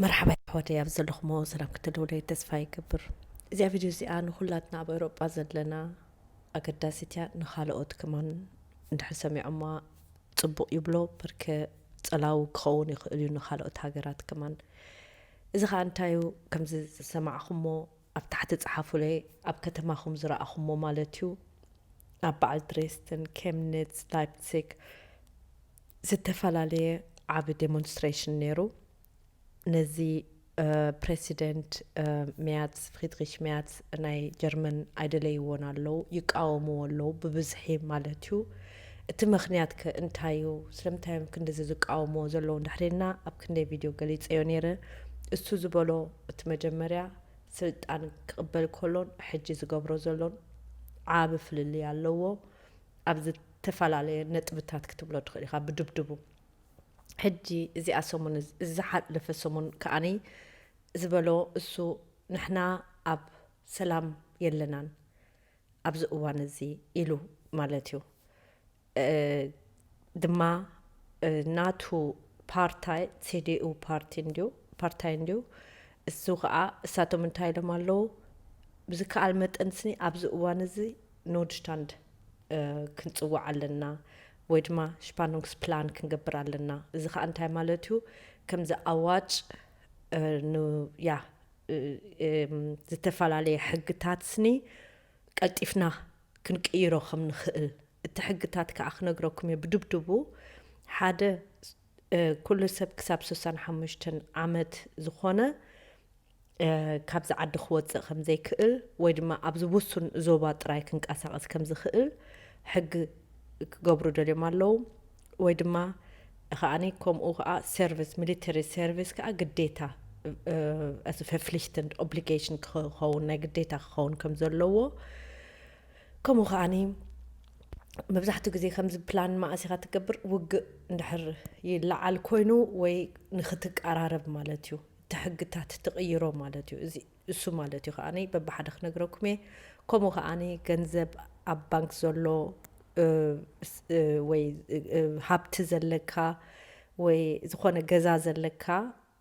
መርሓባ ኣሕዋተይ፣ ኣብ ዘለኹሞ ሰላም ክትህልውለይ ተስፋ ይገብር። እዚኣ ቪድዮ እዚኣ ንኹላትና ኣብ ኤውሮጳ ዘለና ኣገዳሲት እያ። ንኻልኦት ከማን እንድሕር ሰሚዖማ ጽቡቕ ይብሎ፣ በርከ ጸላዊ ክኸውን ይኽእል እዩ ንኻልኦት ሃገራት ከማን። እዚ ኸኣ እንታይ እዩ? ከምዚ ዝሰማዕኹሞ ኣብ ታሕቲ ጸሓፉለይ፣ ኣብ ከተማኹም ዝረኣኹሞ ማለት እዩ። ኣብ በዓል ድሬስደን፣ ኬምኒትስ፣ ላይፕሲግ ዝተፈላለየ ዓቢ ዴሞንስትሬሽን ነይሩ። ነዚ ፕሬሲደንት ሚያትስ፣ ፍሪድሪሽ ሚያትስ ናይ ጀርመን ኣይደለይዎን ኣለዉ፣ ይቃወምዎ ኣለዉ ብብዝሒ ማለት እዩ። እቲ ምኽንያት ከ እንታይ እዩ? ስለምንታይ እዮም ክንድዚ ዝቃወምዎ ዘለዉ እንድሕሪልና ኣብ ክንደይ ቪድዮ ገሊፀዮ ነይረ። እሱ ዝበሎ እቲ መጀመርያ ስልጣን ክቕበል ከሎን ሕጂ ዝገብሮ ዘሎን ዓቢ ፍልልይ ኣለዎ። ኣብ ዝተፈላለየ ነጥብታት ክትብሎ ትኽእል ኢኻ ብድብድቡ። ሕጂ እዚኣ ሰሙን እዚ፣ ዝሓለፈ ሰሙን ከኣኒ ዝበሎ እሱ፣ ንሕና ኣብ ሰላም የለናን ኣብዚ እዋን እዚ ኢሉ ማለት እዩ። እ፣ ድማ፣ እ፣ ናቱ ፓርታይ፣ ሲ ዲ ዩ ፓርቲ እንድዩ፣ ፓርታይ እንድዩ። እሱ ኸኣ እሳቶም እንታይ ኢሎም ኣለዉ? ብዝከኣል መጠን ስኒ ኣብዚ እዋን እዚ ኖድሽታንድ፣ እ፣ ክንጽውዕ ኣለና ወይ ድማ ሽፓኑንግስ ፕላን ክንገብር ኣለና። እዚ ኸኣ እንታይ ማለት እዩ? ከምዚ ኣዋጭ፣ እ፣ ን-፣ ያ፣ እ፣ እም፣ ዝተፈላለየ ሕግታት ስኒ ቀልጢፍና ክንቅይሮ ከም ንኽእል። እቲ ሕግታት ከኣ ክነግረኩም እየ ብድብድቡ። ሓደ፣ እ፣ ኩሉ ሰብ ክሳብ ስሳን ሓሙሽተን ዓመት ዝኾነ፣ እ፣ ካብዚ ዓዲ ክወጽእ ከም ዘይክእል ወይ ድማ ኣብዚ ውሱን ዞባ ጥራይ ክንቀሳቐስ ከም ዝኽእል ሕጊ ክገብሩ ደልዮም ኣለዉ። ወይ ድማ ከኣኒ ከምኡ ከኣ ሰርቪስ፣ ሚሊተሪ ሰርቪስ ከኣ ግዴታ፣ እ፣ እዚ ቨርፍሊክተንድ ኦብሊጌሽን ክኸውን፣ ናይ ግዴታ ክኸውን ከም ዘለዎ። ከምኡ ከኣኒ መብዛሕትኡ ግዜ ከምዚ ፕላን መኣስ ኢኻ ትገብር፣ ውግእ እንድሕር ይለዓል ኮይኑ ወይ ንኽትቀራረብ ማለት እዩ። እቲ ሕግታት ትቕይሮ ማለት እዩ። እዚ፣ እሱ ማለት እዩ ከኣኒ በብሓደ ክነግረኩም እየ። ከምኡ ከኣኒ ገንዘብ ኣብ ባንክ ዘሎ፣ እ፣ ስ-፣ እ፣ ወይ፣ እ፣ ሃብቲ ዘለካ ወይ ዝኾነ ገዛ ዘለካ፣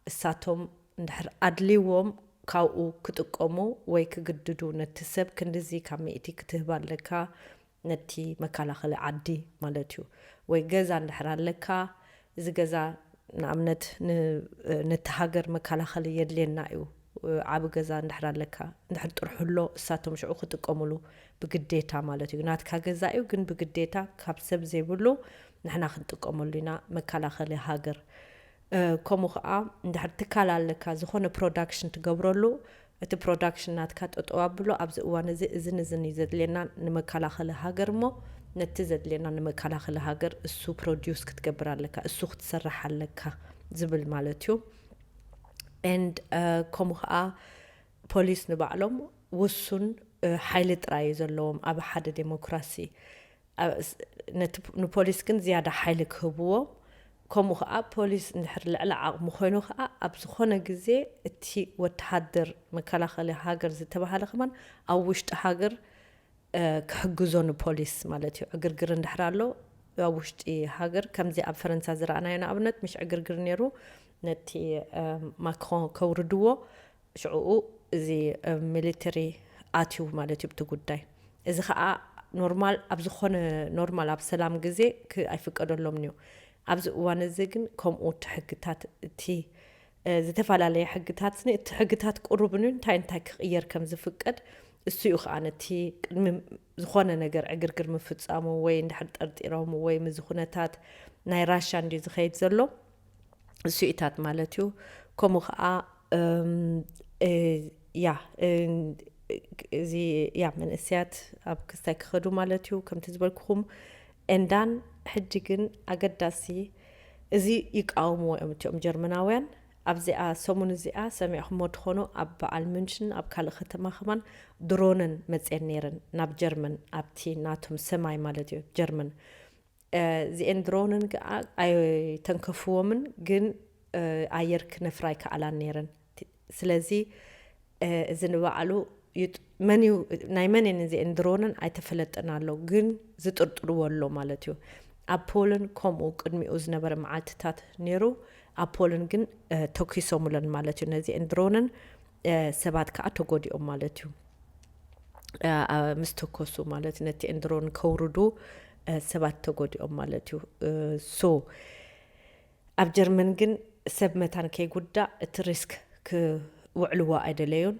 እሳቶም እንድሕር ኣድልይዎም ካብኡ ክጥቀሙ ወይ ክግድዱ፣ ነቲ ሰብ ክንድዚ ካብ ሚእቲ ክትህብ ኣለካ፣ ነቲ መከላኸሊ ዓዲ ማለት እዩ። ወይ ገዛ እንድሕር ኣለካ፣ እዚ ገዛ ንኣብነት ን-፣ ነቲ ሃገር መከላኸሊ የድልየና እዩ። ዓቢ ገዛ እንድሕር ኣለካ፣ እንድሕር ጥርሑ ኣሎ፣ እሳቶም ሽዑ ክጥቀሙሉ ብግዴታ ማለት እዩ። ናትካ ገዛ እዩ፣ ግን ብግዴታ ካብ ሰብ ዘይብሉ ንሕና ክንጥቀመሉ ኢና፣ መከላኸሊ ሃገር። እ፣ ከምኡ ኸዓ እንድሕር ትካል ኣለካ፣ ዝኾነ ፕሮዳክሽን ትገብረሉ፣ እቲ ፕሮዳክሽን ናትካ ጠጠው ኣብሎ፣ ኣብዚ እዋን እዚ እዝን እዝን እዩ ዘድልየና ንመከላኸሊ ሃገር እሞ፣ ነቲ ዘድልየና ንመከላኸሊ ሃገር እሱ ፕሮዲውስ ክትገብር ኣለካ፣ እሱ ክትሰርሕ ኣለካ ዝብል ማለት እዩ። ኤንድ፣ እ፣ ከምኡ ኸዓ ፖሊስ ንባዕሎም ውሱን፣ እ፣ ሓይሊ ጥራይ እዩ ዘለዎም ኣብ ሓደ ዴሞክራሲ። ኣብ ስ-፣ ነቲ ፕ-፣ ንፖሊስ ግን ዝያዳ ሓይሊ ክህብዎም፣ ከምኡ ኸዓ ፖሊስ እንድሕር ልዕሊ ዓቕሙ ኮይኑ ኸዓ ኣብ ዝኾነ ግዜ እቲ ወተሃደር መከላኸሊ ሃገር ዝተባህለ ከማን ኣብ ውሽጢ ሃገር፣ እ፣ ክሕግዞ ንፖሊስ ማለት እዩ። ዕግርግር እንድሕር ኣሎ ኣብ ውሽጢ ሃገር፣ ከምዚ ኣብ ፈረንሳ ዝረኣናዮ ንኣብነት፣ ምሽ ዕግርግር ነይሩ፣ ነቲ፣ እ፣ ማክሮን ከውርድዎ ሽዕኡ እዚ፣ እ፣ ሚሊተሪ ኣትዩ ማለት እዩ ብቲ ጉዳይ። እዚ ኸዓ ኖርማል፣ ኣብ ዝኾነ ኖርማል ኣብ ሰላም ግዜ ክ-፣ ኣይፍቀደሎምን እዩ። ኣብዚ እዋን እዚ ግን ከምኡ እቲ ሕግታት፣ እቲ፣ እ፣ ዝተፈላለየ ሕግታት ስኒ፣ እቲ ሕግታት ቅሩብ እዩ፣ እንታይ እንታይ ክቕየር ከም ዝፍቀድ እሱ እዩ ኸዓ ነቲ ቅድሚ ዝኾነ ነገር ዕግርግር ምፍጻሙ ወይ እንድሕር ጠርጢሮም ወይ ምዚ ኩነታት ናይ ራሻ እንድዩ ዝኸይድ ዘሎ። እሱኢታት ማለት እዩ። ከምኡ ኸዓ፣ እም፣ እ፣ ያ፣ እ፣ እዚ፣ ያ፣ መንእሰያት ኣብ ክስታይ ክኸዱ ማለት እዩ፣ ከምቲ ዝበልኩኹም። ኤንዳን ሕጂ ግን ኣገዳሲ፣ እዚ ይቃወምዎ እዮም እቲኦም ጀርመናውያን። ኣብዚኣ ሰሙን እዚኣ ሰሚዕኹሞ ትኾኑ፣ ኣብ በዓል ሚንሽን ኣብ ካልእ ከተማ ከማን ድሮነን መፅየን ነይረን ናብ ጀርመን፣ ኣብቲ ናቶም ሰማይ ማለት እዩ ጀርመን። እ፣ እዚኤን ድሮንን ከኣ ኣይተንከፍዎምን፣ ግን፣ እ፣ ኣየር ክነፍራ ኣይከኣላን ነይረን። ቲ-፣ ስለዚ፣ እ፣ እዚ ንባዕሉ ይጥ-፣ መን እዩ፣ ናይ መን እየን እዚኤን ድሮንን ኣይተፈለጠን ኣሎ፣ ግን ዝጥርጥርዎ ኣሎ ማለት እዩ። ኣብ ፖለን ከምኡ ቅድሚኡ ዝነበረ መዓልትታት ነይሩ፣ ኣብ ፖልን ግን ተኪሶምለን ማለት እዩ። ነዚአን ድሮንን ሰባት ከዓ ተጎዲኦም ማለት እዩ። ምስ ተኮሱ ማለት እዩ፣ ነቲአን ድሮን ከውርዱ ሰባት ተጎዲኦም ማለት እዩ። ሶ ኣብ ጀርመን ግን ሰብ መታን ከይጉዳእ እቲ ሪስክ ክውዕልዎ ኣይደለዩን።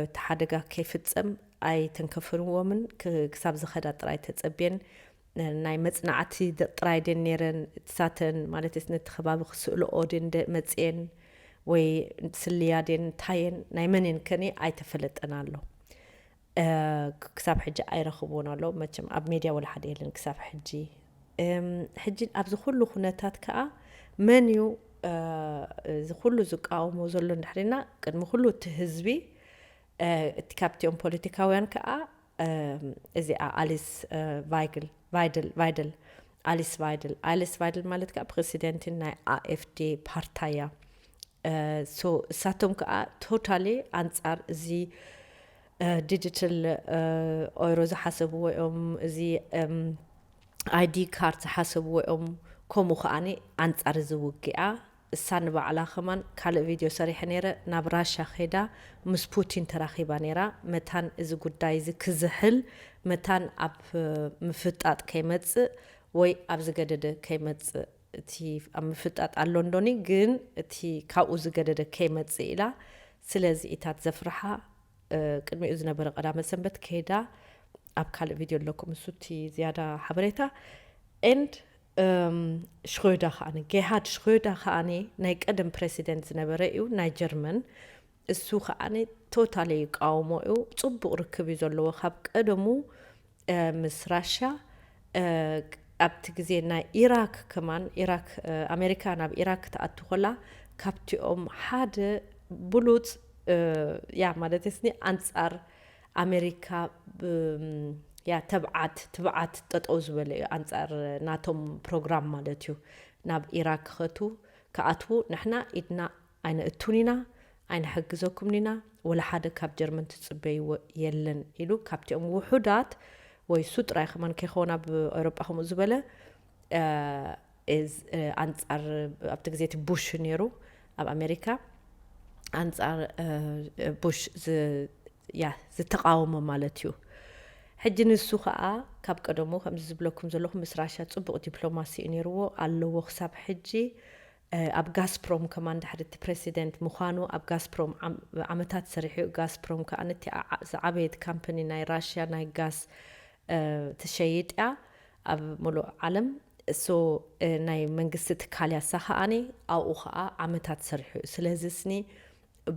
እቲ ሓደጋ ከይፍጸም ኣይተንከፍንዎምን። ክሳብ ዝኸዳ ጥራይ ተጸብየን። ናይ መጽናዕቲ ጥራይ ደን ነይረን እትሳተን ማለት ነቲ ከባቢ ክስእልኦ ደን መጽየን ወይ ስልያ ደን ታየን ናይ መንን ከኒ ኣይተፈለጠን ኣሎ። ክሳብ ሕጂ ኣይረኽብዎን ኣሎ። መቸም ኣብ ሜድያ ወላ ሓደ የለን ክሳብ ሕጂ። ሕጂ ኣብዚ ኩሉ ኩነታት ከዓ መን እዩ እዚ ኩሉ ዝቃወሞ ዘሎ እንድሕሪና፣ ቅድሚ ኩሉ እቲ ህዝቢ፣ እቲ ካብቲኦም ፖለቲካውያን ከዓ እዚኣ ኣሊስ ቫይግል ቫይድል ቫይድል ኣሊስ ቫይድል ኣሊስ ቫይድል ማለት ከዓ ፕሬሲደንትን ናይ ኣኤፍዲ ፓርታያ። ሶ እሳቶም ከዓ ቶታሊ ኣንፃር እዚ ዲጂታል ኦይሮ ዝሓሰብዎ እዮም። እዚ ኣይዲ ካርድ ዝሓሰብዎ እዮም። ከምኡ ከዓኒ ኣንፃር እዚ ውግኣ እሳ ንባዕላ ከማን ካልእ ቪድዮ ሰሪሐ ነይረ። ናብ ራሻ ከይዳ ምስ ፑቲን ተራኺባ ነይራ። መታን እዚ ጉዳይ እዚ ክዝሕል፣ መታን ኣብ ምፍጣጥ ከይመፅእ ወይ ኣብ ዝገደደ ከይመፅእ፣ እቲ ኣብ ምፍጣጥ ኣሎ እንዶኒ ግን እቲ ካብኡ ዝገደደ ከይመፅእ ኢላ። ስለዚ ኢታት ዘፍርሓ ቅድሚኡ ዝነበረ ቀዳመ ሰንበት ከይዳ ኣብ ካልእ ቪድዮ ኣለኩም፣ እሱ እቲ ዝያዳ ሓበሬታ። ኤንድ ሽኮዳ ከዓኒ ጌሃድ ሽኮዳ ከዓኒ ናይ ቀደም ፕሬሲደንት ዝነበረ እዩ ናይ ጀርመን። እሱ ከዓኒ ቶታሊ ይቃወሞ እዩ። ፅቡቕ ርክብ እዩ ዘለዎ ካብ ቀደሙ ምስ ራሽያ። ኣብቲ ግዜ ናይ ኢራክ ከማን ኢራክ ኣሜሪካ ናብ ኢራክ ክትኣቱ ከላ ካብቲኦም ሓደ ብሉፅ ያ ማለት ስኒ ኣንፃር ኣሜሪካ ያ ተብዓት ትብዓት ጠጠው ዝበለ እዩ ኣንፃር ናቶም ፕሮግራም ማለት እዩ። ናብ ኢራክ ክኸቱ ክኣትዉ ንሕና ኢድና ኣይነእቱን ኢና፣ ኣይንሕግዘኩም ኢና፣ ወላ ሓደ ካብ ጀርመን ትፅበይዎ የለን ኢሉ ካብቲኦም ውሑዳት ወይ እሱ ጥራይ ከማን ከይኸውን ኣብ ኤውሮጳ ከምኡ ዝበለ ኣንፃር ኣብቲ ግዜ እቲ ቡሽ ነይሩ ኣብ ኣሜሪካ ኣንፃር ቡሽ ያ ዝተቃወሞ ማለት እዩ። ሕጂ ንሱ ከዓ ካብ ቀደሙ ከምዚ ዝብለኩም ዘለኹ ምስ ራሽያ ፅቡቅ ዲፕሎማሲ እዩ ነይርዎ ኣለዎ ክሳብ ሕጂ። ኣብ ጋስፕሮም ከማን ድሕሪ እቲ ፕሬሲደንት ምዃኑ ኣብ ጋስፕሮም ዓመታት ሰሪሑ እዩ። ጋስፕሮም ከዓ ነቲ ዝዓበየት ካምፓኒ ናይ ራሽያ ናይ ጋስ ትሸይጥ እያ ኣብ ሙሉእ ዓለም። ሶ ናይ መንግስቲ ትካል ያሳ ከዓኒ ኣብኡ ከዓ ዓመታት ሰሪሑ እዩ። ስለዚ ስኒ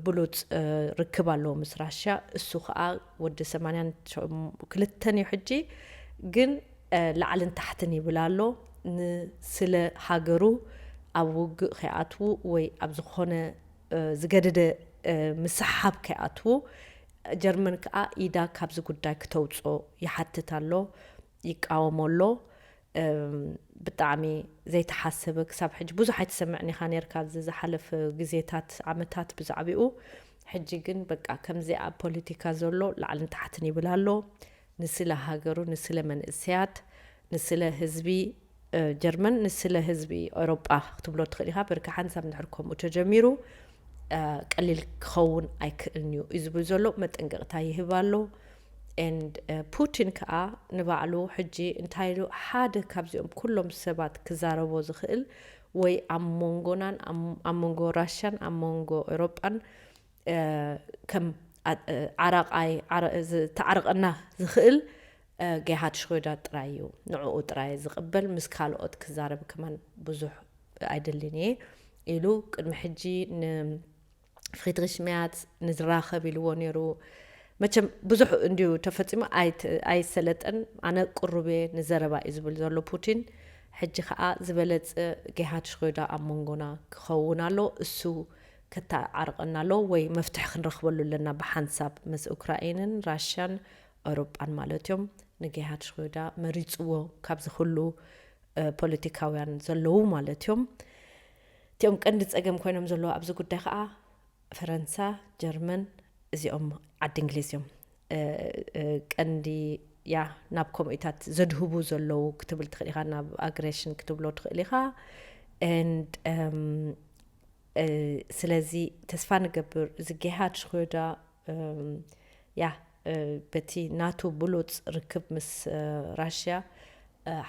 ብሉፅ ርክብ ኣለዎ ምስ ራሽያ። እሱ ከዓ ወዲ ሰማንያን ክልተን እዩ ሕጂ፣ ግን ላዕልን ታሕትን ይብል ኣሎ። ንስለ ሃገሩ ኣብ ውግእ ከይኣትዉ ወይ ኣብ ዝኾነ ዝገደደ ምስሓብ ከይኣትዉ ጀርመን ከዓ ኢዳ ካብዚ ጉዳይ ክተውፅኦ ይሓትት ኣሎ፣ ይቃወሞ ኣሎ። ብጣዕሚ ዘይተሓሰበ ክሳብ ሕጂ ብዙሕ ኣይትሰምዕን ኢኻ ነርካ ኣብዚ ዝሓለፈ ግዜታት ዓመታት ብዛዕባኡ። ሕጂ ግን በቃ ከምዚ ኣብ ፖለቲካ ዘሎ ላዕልን ታሕትን ይብል ኣሎ። ንስለ ሃገሩ ንስለ መንእሰያት ንስለ ህዝቢ ጀርመን ንስለ ህዝቢ ኤውሮጳ ክትብሎ ትኽእል ኢኻ። ብርኪ ሓንሳብ እንድሕር ከምኡ ተጀሚሩ ቀሊል ክኸውን ኣይክእልን እዩ እዩ ዝብል ዘሎ መጠንቀቕታ ይህብ ኣሎ። And ፑቲን ከዓ ንባዕሉ ሕጂ እንታይ ኢሉ ሓደ ካብዚኦም ኩሎም ሰባት ክዛረቦ ዝኽእል ወይ ኣብ መንጎናን ኣብ መንጎ ራሽያን ኣብ መንጎ ኤውሮጳን ከም ዓራቃይ ተዓርቀና ዝኽእል ጌሃድ ሽኮዳ ጥራይ እዩ። ንዕኡ ጥራይ ዝቕበል ምስ ካልኦት ክዛረብ ከማን ብዙሕ ኣይደልን እየ ኢሉ ቅድሚ ሕጂ ን ፍሪድሪሽ መያት ንዝራኸብ ኢልዎ ነይሩ። መቸም ብዙሕ እንዲዩ ተፈፂሙ ኣይሰለጠን። ኣነ ቅሩብ እየ ንዘረባ እዩ ዝብል ዘሎ ፑቲን። ሕጂ ከዓ ዝበለፀ ጌሃድ ሽኮዳ ኣብ መንጎና ክኸውን ኣሎ። እሱ ከተዓርቀና ኣሎ ወይ መፍትሒ ክንረኽበሉ ኣለና ብሓንሳብ ምስ ኡክራይንን ራሽያን ኤውሮጳን ማለት እዮም። ንጌሃድ ሽኮዳ መሪፅዎ ካብዚ ኩሉ ፖለቲካውያን ዘለዉ ማለት እዮም። እቲኦም ቀንዲ ፀገም ኮይኖም ዘለዉ ኣብዚ ጉዳይ ከዓ ፈረንሳ፣ ጀርመን እዚኦም ዓዲ እንግሊዝ እዮም። ቀንዲ ያ ናብ ከምኡታት ዘድህቡ ዘለዉ ክትብል ትኽእል ኢኻ፣ ናብ ኣግሬሽን ክትብሎ ትኽእል ኢኻ። And ስለዚ ተስፋ ንገብር እዚ ጌሃርድ ሽሮደር ያ በቲ ናቱ ብሉፅ ርክብ ምስ ራሽያ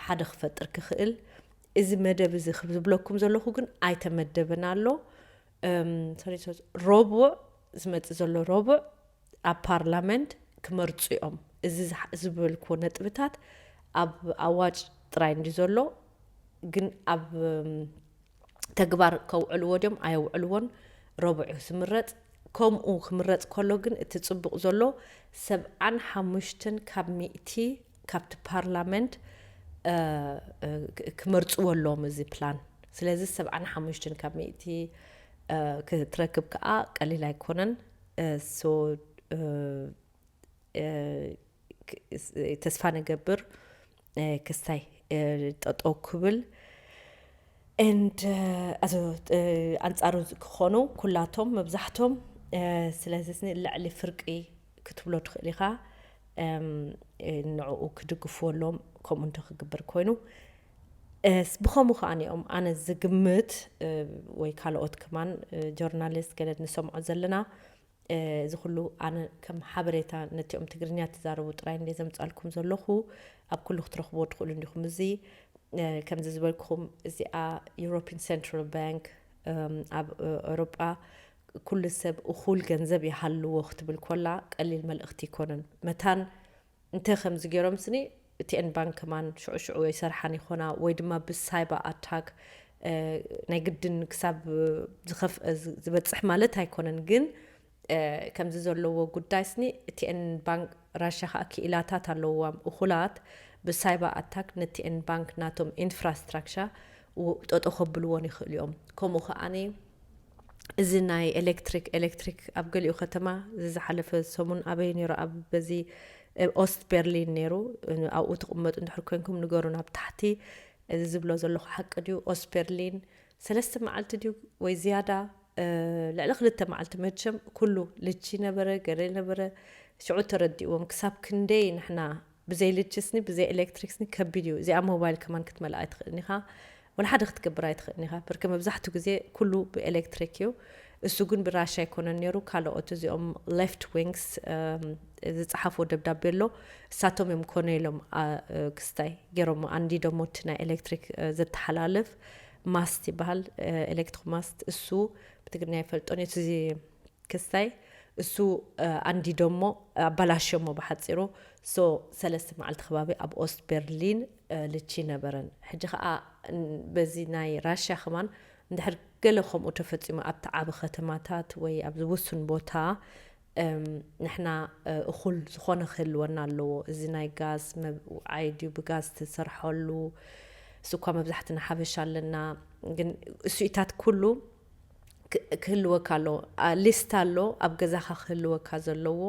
ሓደ ክፈጥር ክኽእል። እዚ መደብ እዚ ዝብለኩም ዘለኹ ግን ኣይተመደበን ኣሎ። ረቡዕ ዝመፅእ ዘሎ ረቡዕ ኣብ ፓርላመንት ክመርፁ እዮም። እዚ ዝበልክዎ ነጥብታት ኣብ ኣዋጅ ጥራይ እንዲ ዘሎ ግን ኣብ ተግባር ከውዕልዎ ድዮም ኣየውዕልዎን ረቡዕ እዩ ዝምረፅ። ከምኡ ክምረፅ ከሎ ግን እቲ ፅቡቕ ዘሎ ሰብዓን ሓሙሽተን ካብ ሚእቲ ካብቲ ፓርላመንት ክመርፅዎ ኣለዎም እዚ ፕላን። ስለዚ ሰብዓን ሓሙሽተን ካብ ሚእቲ ክትረክብ ከዓ ቀሊል ኣይኮነን። ሶ ተስፋ ንገብር ክስታይ ጠጠው ክብል and ኣንፃሩ ክኾኑ ኩላቶም መብዛሕቶም። ስለዚ ልዕሊ ፍርቂ ክትብሎ ትኽእል ኢኻ። ንዕኡ ክድግፍዎ ኣለዎም። ከምኡ እንተ ክግበር ኮይኑ ብኸምኡ ከዓ ኒኦም ኣነ ዝግምት ወይ ካልኦት ከማን ጆርናሊስት ገለ ንሰምዖ ዘለና እዚ ኩሉ ኣነ ከም ሓበሬታ ነቲኦም ትግርኛ ትዛረቡ ጥራይ እንደ ዘምፃልኩም ዘለኹ ኣብ ኩሉ ክትረኽብዎ ትኽእሉ እንዲኹም። እዚ ከምዚ ዝበልኩኹም እዚኣ European Central Bank ኣብ ኤውሮጳ ኩሉ ሰብ እኹል ገንዘብ ይሃልዎ ክትብል ኮላ ቀሊል መልእኽቲ ኣይኮነን። መታን እንተ ከምዚ ገይሮም ስኒ እቲኤን ባንክ ከማን ሽዑ ሽዑ ይሰርሓን ይኾና ወይ ድማ ብሳይባ ኣታክ ናይ ግድን ክሳብ ዝኸፍአ ዝበፅሕ ማለት ኣይኮነን። ግን ከምዚ ዘለዎ ጉዳይ ስኒ እቲኤን ባንክ ራሻ ከዓ ክኢላታት ኣለዎም እኹላት ብሳይባ ኣታክ ነቲኤን ባንክ ናቶም ኢንፍራስትራክሻ ጠጦ ከብልዎን ይኽእሉ እዮም። ከምኡ ከዓኒ እዚ ናይ ኤሌክትሪክ ኤሌክትሪክ ኣብ ገሊኡ ከተማ ዝዝሓለፈ ሰሙን ኣበይ ነይሩ ኣብ በዚ ኦስት ቤርሊን ነይሩ። ኣብኡ ትቕመጡ እንድሕር ኮንኩም ንገሩን ኣብ ታሕቲ። እዚ ዝብሎ ዘለኹ ሓቂ ድዩ? ኦስት ቤርሊን ሰለስተ መዓልቲ ድዩ ወይ ዝያዳ ልዕሊ ክልተ መዓልቲ መቸም ኩሉ ልቺ ነበረ ገለ ነበረ። ሽዑ ተረዲእዎም ክሳብ ክንደይ ንሕና ብዘይ ልችስኒ ብዘይ ኤሌክትሪክስኒ ከቢድ እዩ። እዚኣ ሞባይል ከማን ክትመልኣ ኣይትኽእልን ኢኻ። ወላ ሓደ ክትገብር ኣይትኽእልን ኢኻ። ብርክ መብዛሕቱ ግዜ ኩሉ ብኤሌክትሪክ እዩ። እሱ ግን ብራሻ ኣይኮነን ነይሩ። ካልኦት እዚኦም ሌፍት ዊንግስ ዝፀሓፍዎ ደብዳቤ ኣሎ። እሳቶም እዮም ኮነ ኢሎም ክስታይ ገይሮሞ ኣንዲዶሞ እቲ ናይ ኤሌክትሪክ ዘተሓላልፍ ማስት ይበሃል። ኤሌክትሪክ ማስት እሱ ብትግርኛ ይፈልጦን እቲ ክስታይ እሱ ኣንዲዶሞ ኣባላሸሞ ብሓፂሩ። ሶ ሰለስተ መዓልቲ ከባቢ ኣብ ኦስት ቤርሊን ልቺ ነበረን። ሕጂ ከዓ በዚ ናይ ራሽያ ከማን እንድሕር ገለ ከምኡ ተፈፂሙ ኣብቲ ዓብ ከተማታት ወይ ኣብዚ ውሱን ቦታ ንሕና እኹል ዝኾነ ክህልወና ኣለዎ። እዚ ናይ ጋዝ መብዓይ ድዩ ብጋዝ ትሰርሐሉ እሱ እኳ መብዛሕትና ሓበሻ ኣለና። ግን እሱኢታት ኩሉ ክህልወካ ኣሎ። ሊስት ኣሎ ኣብ ገዛኻ ክህልወካ ዘለዎ።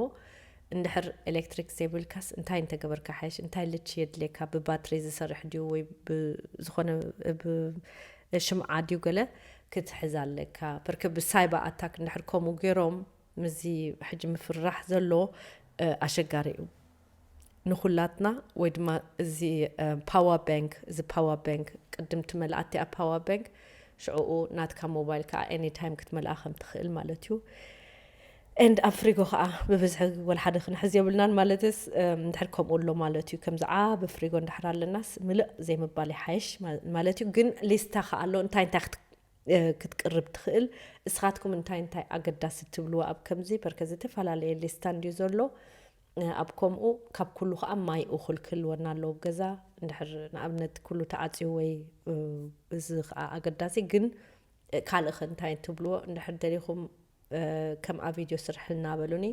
እንድሕር ኤሌክትሪክ ዘይብልካስ እንታይ እንተገበርካ ሓይሽ እንታይ ልቺ የድልየካ ብባትሪ ዝሰርሕ ድዩ ወይ ዝኾነ ሽምዓ ድዩ ገለ ክትሕዝ ኣለካ። ብርክ ብሳይባ ኣታክ እንድሕር ከምኡ ገይሮም ምዚ ሕጂ ምፍርራሕ ዘሎ ኣሸጋሪ እዩ ንኩላትና። ወይ ድማ እዚ ፓወር ባንክ እዚ ፓወር ባንክ ቅድም ትመልኣ እቲኣ ፓወር ባንክ ሽዕኡ ናትካ ሞባይል ከዓ ኤኒታይም ክትመልኣ ከም ትኽእል ማለት እዩ። ኤንድ ኣብ ፍሪጎ ከዓ ብብዝሒ ወላ ሓደ ክንሕዝ የብልናን ማለትስ እንድሕር ከምኡ ኣሎ ማለት እዩ። ከምዚ ዓብ ፍሪጎ እንድሕር ኣለናስ ምልእ ዘይምባል ይሓይሽ ማለት እዩ። ግን ሊስታ ከዓ ኣሎ እንታይ እንታይ ክትቅርብ ትኽእል። እስኻትኩም እንታይ እንታይ ኣገዳሲ ትብልዎ ኣብ ከምዚ በርከ ዝተፈላለየ ሊስታ እንድዩ ዘሎ። ኣብ ከምኡ ካብ ኩሉ ከዓ ማይ እኹል ክህልወና ኣለዎ ገዛ። እንድሕር ንኣብነት ኩሉ ተዓፅዩ ወይ እዚ ከዓ ኣገዳሲ ግን ካልእ ከ እንታይ ትብልዎ እንድሕር ደሊኹም ከምኣ ቪድዮ ስርሕልና በሉኒ።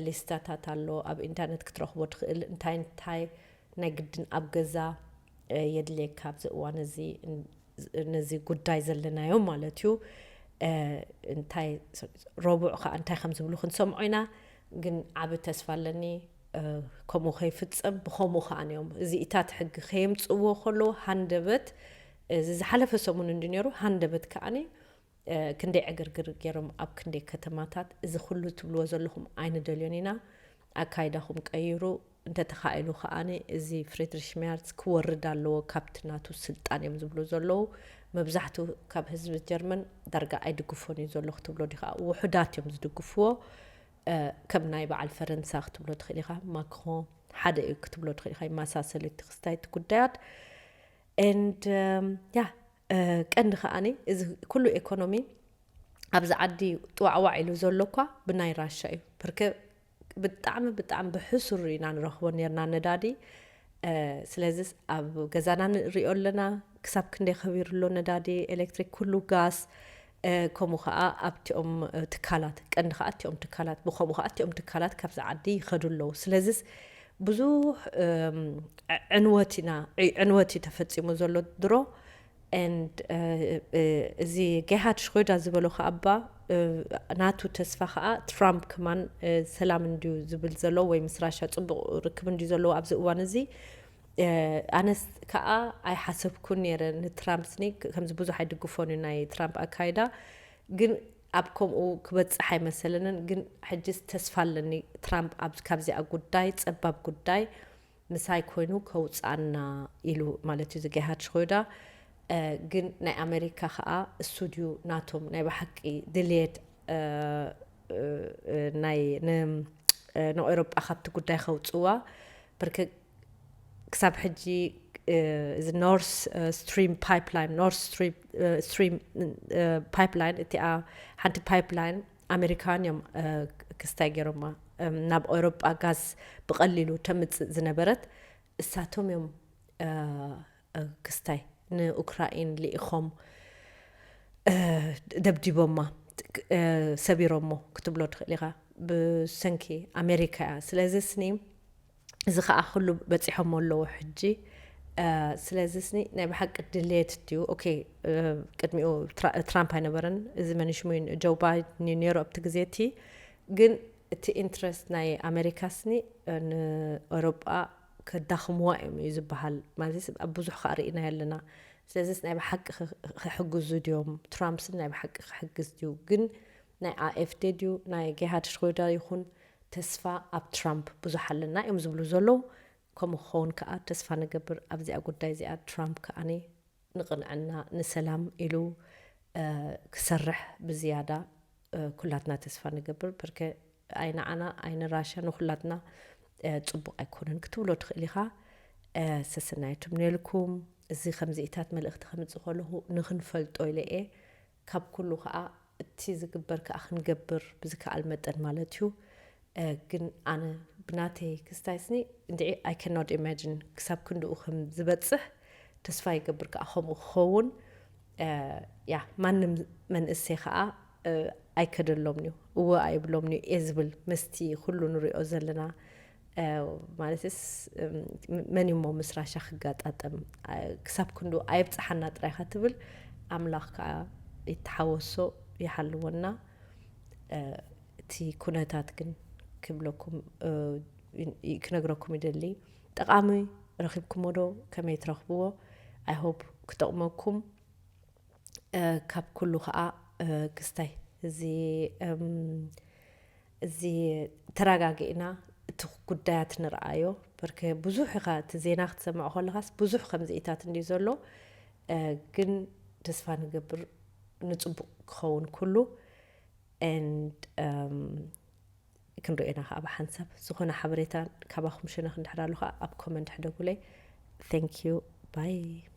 ሊስታታት ኣሎ ኣብ ኢንተርነት ክትረኽቦ ትኽእል እንታይ እንታይ ናይ ግድን ኣብ ገዛ የድልየካ ኣብዚ እዋን እዚ ነዚ ጉዳይ ዘለናዮ ማለት እዩ። እንታይ ረቡዕ ከዓ እንታይ ከም ዝብሉ ክንሰምዖ ኢና። ግን ዓብ ተስፋ ኣለኒ ከምኡ ከይፍፀም ብከምኡ ከዓ እዮም እዚኢታት ሕጊ ከየምፅእዎ ከለዉ ሃንደበት እዚ ዝሓለፈ ሰሙን እንዲ ነይሩ ሃንደበት ከዓኒ ክንደይ ዕግርግር ገይሮም ኣብ ክንደይ ከተማታት እዚ ኩሉ ትብልዎ ዘለኹም ኣይንደልዮን ኢና። ኣካይዳኹም ቀይሩ እንተተኻኢሉ ከዓኒ እዚ ፍሪድሪሽ ሜርዝ ክወርድ ኣለዎ ካብቲ ናቱ ስልጣን እዮም ዝብሉ ዘለዉ። መብዛሕትኡ ካብ ህዝቢ ጀርመን ዳርጋ ኣይድግፎን እዩ ዘሎ ክትብሎ ዲኻ? ውሑዳት እዮም ዝድግፍዎ። ከም ናይ በዓል ፈረንሳ ክትብሎ ትኽእል ኢኻ። ማክሮን ሓደ እዩ ክትብሎ ትኽእል ኢኻ። ይመሳሰል እቲ ክስታይ እቲ ጉዳያት። And ያ ቀንዲ ከዓኒ እዚ ኩሉ ኢኮኖሚ ኣብዚ ዓዲ ጥዋዕዋዕ ኢሉ ዘሎ እኳ ብናይ ራሻ እዩ። ብርክ ብጣዕሚ ብጣዕሚ ብሕሱር ኢና ንረኽቦ ነርና ነዳዲ። ስለዚስ ኣብ ገዛና ንሪኦ ኣለና ክሳብ ክንደይ ከቢሩ ኣሎ ነዳዲ፣ ኤሌክትሪክ፣ ኩሉ ጋስ። ከምኡ ከዓ ኣብቲኦም ትካላት ቀንዲ ከዓ እቲኦም ትካላት ብከምኡ ከዓ እቲኦም ትካላት ካብዚ ዓዲ ይኸዱ ኣለዉ። ስለዚስ ብዙሕ ዕንወት ኢና ዕንወት እዩ ተፈፂሙ ዘሎ ድሮ። And እዚ ጌሃድ ሽኮዳ ዝበሎ ከኣባ ናቱ ተስፋ ከዓ ትራምፕ ከማን ሰላም እንድዩ ዝብል ዘሎ ወይ ምስ ራሻ ፅቡቕ ርክብ እንድዩ ዘለዎ ኣብዚ እዋን እዚ። ኣነስ ከዓ ኣይሓሰብኩን ነይረ ንትራምፕ ስኒ ከምዚ ብዙሕ ኣይድግፎን እዩ ናይ ትራምፕ ኣካይዳ። ግን ኣብ ከምኡ ክበፅሕ ኣይመሰለንን። ግን ሕጅስ ተስፋ ኣለኒ ትራምፕ ካብዚኣ ጉዳይ ፀባብ ጉዳይ ምሳይ ኮይኑ ከውፃና ኢሉ ማለት እዩ ዝገሃድ ሽኮዳ። ግን ናይ ኣሜሪካ ከዓ እሱ ድዩ ናቶም ናይ ብሓቂ ድልየት ናይ ንኤውሮጳ ካብቲ ጉዳይ ከውፅዋ ብርክ ክሳብ ሕጂ እዚ ኖርስ ስትሪም ፓይፕላይን ኖርስ ስትሪም ፓይፕላይን እቲኣ ሓንቲ ፓይፕላይን ኣሜሪካን እዮም ክስታይ ገይሮማ ናብ ኤውሮጳ ጋዝ ብቐሊሉ ተምፅእ ዝነበረት እሳቶም እዮም ክስታይ ንኡክራይን ልኢኾም ደብዲቦማ ሰቢሮሞ ክትብሎ ትኽእል ኢኻ ብሰንኪ ኣሜሪካ እያ። ስለዚ ስኒ እዚ ከዓ ኩሉ በፂሖሞ ኣለዉ ሕጂ። ስለዚ ስኒ ናይ ብሓቂ ድሌት ድዩ ኦኬ። ቅድሚኡ ትራምፕ ኣይነበረን እዚ መንሽሙን ጆ ባይደን ነይሩ ኣብቲ ግዜ እቲ። ግን እቲ ኢንትረስት ናይ ኣሜሪካ ስኒ ንኤውሮጳ ከዳኽምዋ እዮም እዩ ዝበሃል። ማለት ኣብ ብዙሕ ከዓ ርኢና ኣለና። ስለዚስ ናይ ብሓቂ ክሕግዙ ድዮም? ትራምፕ ስኒ ናይ ብሓቂ ክሕግዝ ድዩ? ግን ናይ ኣኤፍዴ ድዩ ናይ ጌሃድ ሽኮዳ ይኹን ተስፋ ኣብ ትራምፕ ብዙሕ ኣለና እዮም ዝብሉ ዘለዉ። ከምኡ ክኸውን ከዓ ተስፋ ንገብር ኣብዚኣ ጉዳይ እዚኣ ትራምፕ ከዓኒ ንቕንዕና ንሰላም ኢሉ ክሰርሕ ብዝያዳ ኩላትና ተስፋ ንገብር። በርከ ኣይንዓና ኣይንራሻ ንኩላትና ፅቡቕ ኣይኮነን ክትብሎ ትኽእል ኢኻ። ሰሰናዩ ትምነልኩም። እዚ ከምዚኢታት መልእኽቲ ከምፅእ ከለኹ ንክንፈልጦ ኢለ እየ። ካብ ኩሉ ከዓ እቲ ዝግበር ከዓ ክንገብር ብዝከኣል መጠን ማለት እዩ። ግን ኣነ ብናተይ ክስታይ ስኒ እንድዒ I cannot imagine ክሳብ ክንድኡ ከም ዝበፅሕ ተስፋ ይገብር ከዓ ከምኡ ክኸውን። ያ ማንም መንእሰይ ከዓ ኣይከደሎም እዩ እወ ኣይብሎም እዩ እየ ዝብል መስቲ ኩሉ ንሪኦ ዘለና ማለትስ መን እሞ ምስ ራሻ ክጋጣጠም ክሳብ ክንዱ ኣይብፅሓና ጥራይካ ትብል ኣምላኽ ከዓ ይተሓወሶ ይሓልወና። እቲ ኩነታት ግን ክብለኩም ክነግረኩም ይደሊ። ጠቓሚ ረኺብኩሞ ዶ ከመይ ትረኽብዎ? I hope ክጠቕመኩም። ካብ ኩሉ ከዓ ክስታይ እዚ እዚ ተረጋጊእና እቲ ጉዳያት ንርኣዮ። በርከ ብዙሕ ኢኻ እቲ ዜና ክትሰምዖ ከለኻስ ብዙሕ ከምዚኢታት እንድዩ ዘሎ። ግን ተስፋ ንገብር ንፅቡቕ ክኸውን ኩሉ። And ክንሪኦ ኢና ከዓ ብሓንሳብ ዝኾነ ሓበሬታ ካባኹም ሸነኽ እንድሕር ኣሎ ከዓ ኣብ ኮመንት ሕደጉለይ። Thank you. Bye.